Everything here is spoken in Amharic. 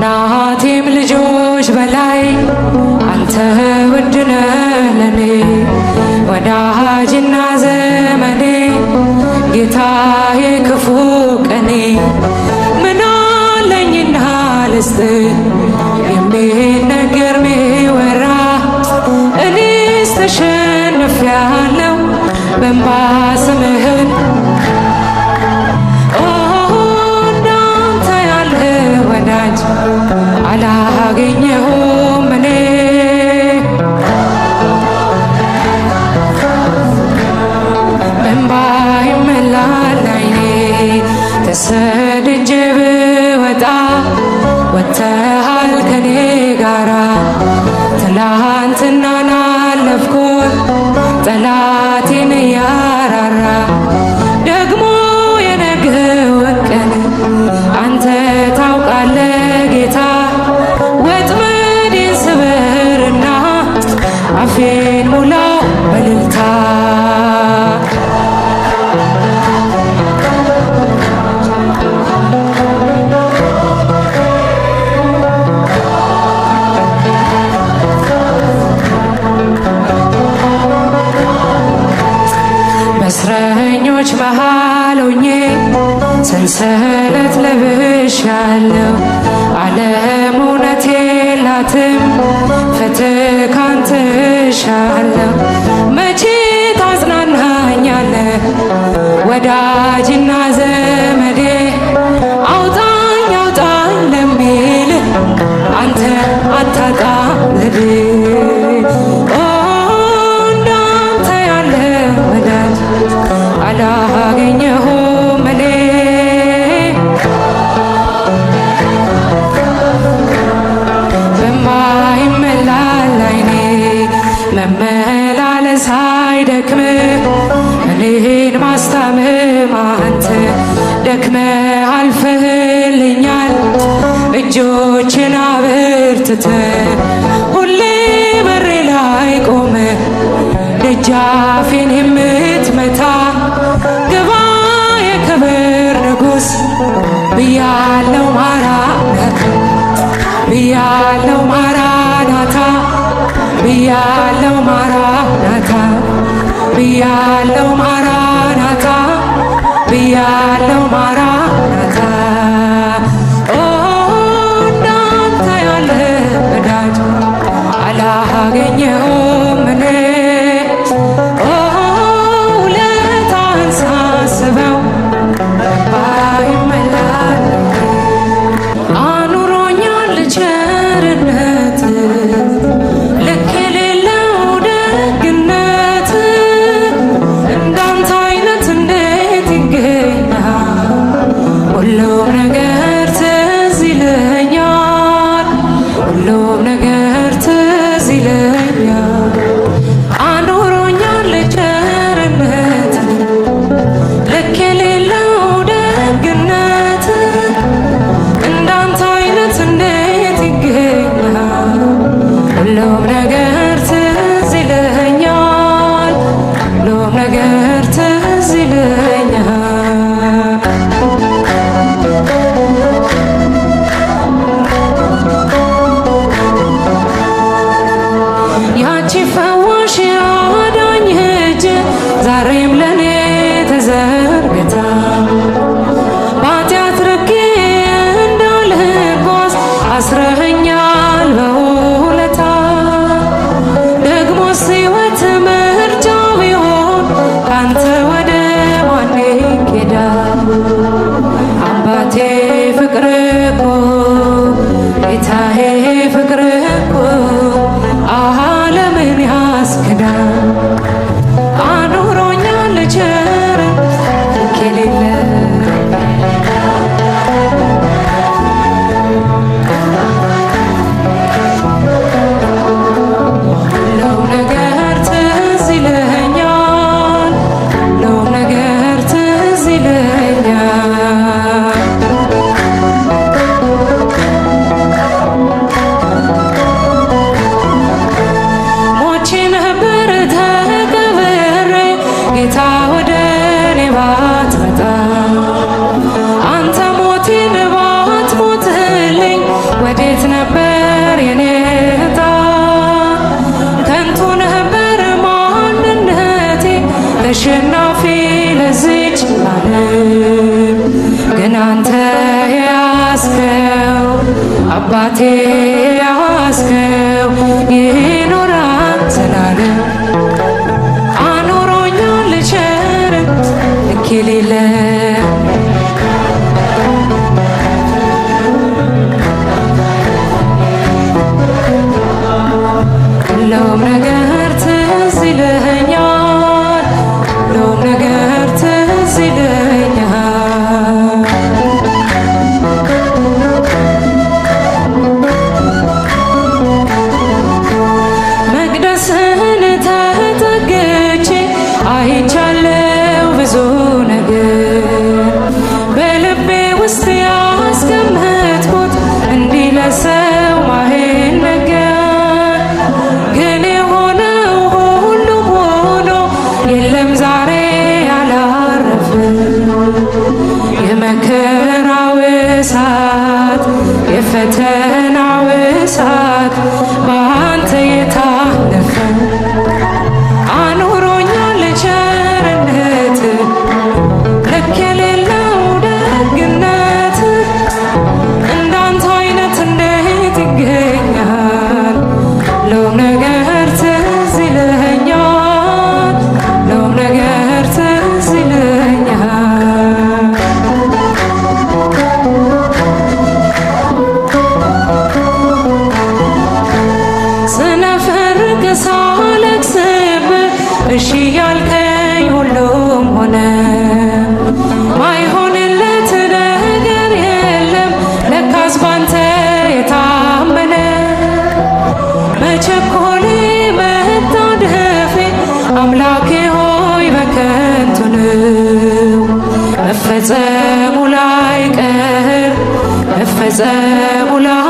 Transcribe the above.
ከእናቴም ልጆች በላይ አንተ ውድ ነህ ለኔ፣ ወዳጅና ዘመዴ፣ ጌታዬ ክፉ ቀኔ። ምናለኝና ልስጥ የሚነገር ሚወራ? እኔስ ተሸንፌያለሁ በእንባ ስምህን። ኦ እንዳንተ ያለ ወዳጅ አላገኘሁም እኔ። በእንባ ይሞላል ዓይኔ። ተሰድጄ ብወጣ ወጥተሃል ከኔ ጋራ። ትላንትናን አለፍኩት ጠላቴን እያራራ። ደግሞ የነገውን ቀን አንተ ታውቃለህ ጌታ። ወጥመዴን ስበርና አፌን ሙላው በእልልታ። በእስረኞች መሃል ሆኜ ሰንሰለት ለብሻለሁ። ዓለም እውነት የላትም፣ ፍትህ ካንተ እሻለሁ። መቼ ታጽናናኛለህ ወዳጅና ዘመዴ? አውጣኝ አውጣኝ ለሚል አንተ አታጣ ዘዴ። ኦ እንዳንተ ያለ ወዳጅ አላገኘሁም እኔ። በማይመላል ዓይኔ መመላለስ አይደክም፣ እኔን ማስታመም አንተ ደክመ አልፈህልኛል። እጆችን አበርትተ ሁሌ በሬ ላይ ቆመ ደጃፌን የምትመታ፣ ግባ የክብር ንጉሥ ብያለው ማራናታ፣ ብያለው ማራናታ፣ ብያለው ማራናታ፣ ብያለው ማራናታ፣ ብያለው ማራናታ። ኦ እንዳንተ ያለ ወዳጅ አላገኘሁም እኔ። ኦ ውለታህን ሳስበው ባይመላል። አባቴ ያስከው ይኖራል ዘላለም። አኑሮኛል ቸርነት ልክ የሌለው። ሁሉም ነገር ትዝ ይለኛል፣ ሁሉም ነገር ትዝ ይለኛል። መቅደስህን ተጠግቼ አይቻለው ብዙ ነገር፣ በልቤ ውስጥ ያስቀመጥኩት እንዲህ ለሰው ማይነገር፣ ግን የሆነው ሁሉም ሆኖ የለም ዛሬ አላረፍም። የመከራው እሳት፣ የፈተናው እሳት በአንተ የታለፈ። አኑሮኛል ቸርነት፣ ልክ የሌለው ደግነት። እንዳንተ አይነት እንዴት ይገኛል? ሁሉም ነገር ትዝ ይለኛል፣ ሁሉም ነገር ትዝ ይለኛል። ስነፈርቅ ሳለቅስብህ እሺ ያልከኝ ሁሉም ሆነ። ማይሆንለት ነገር የለም ለካስ ባንተ የታመነ። መቸኮሌ መታደፌ አምላኬ ሆይ በከንቱ ነው፣ መፈጸሙ ላይቀር፣ መፈጸሙ ላይ